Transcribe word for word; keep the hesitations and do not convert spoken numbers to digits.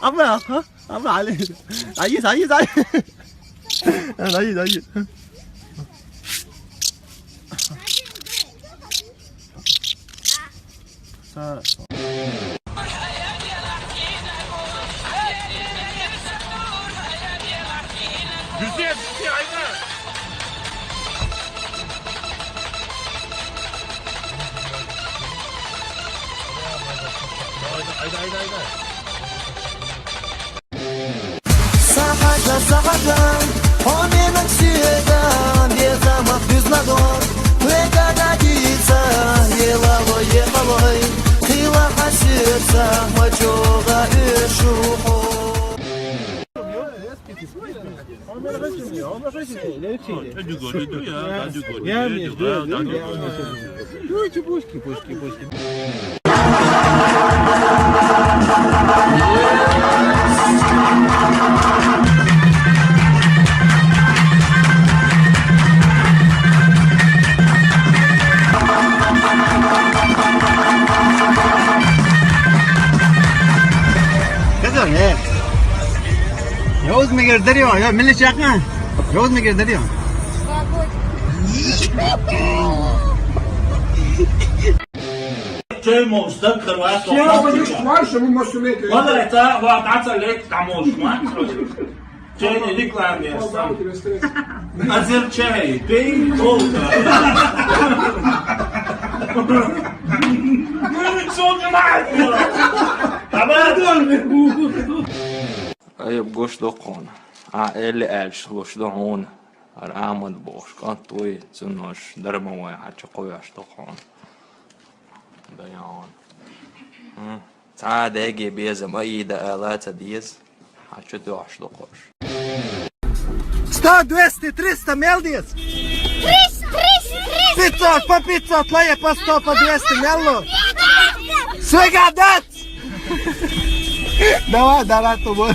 عمرو، ها؟ عمرو علي. عيس، عيس، عيس. عيس، عيس. Сахаджа, сахаджа, о менің сүйегім, безамақ дүз ладон. Плега годится, елалой, елалой, қилаға сердца, мачоға үш ухо. Kızım, ne? Yavuz mu girdi diyor? Ya milli çakma. Yavuz mu girdi diyor? Чей мовста кривато. Чей мовста кривато. Вала это ва даца лек тамош ма. Чей не диклан я сам. Азер чей, пей, колка. Что ты мать? Давай. Айоб гош докон. А элли элш лош докон. Ар амад бош. Кан той цунош дарма вай хача кояш докон. Даян. М. Цхьа деге безам айда ала ца дез. Хьа чу дуаш лукъуш. Сто, двести, триста мел дез. Триста, триста, триста. Пятьсот, по пятьсот, лая по сто, по двести мел лу. Свегадат! Давай, давай, тобой.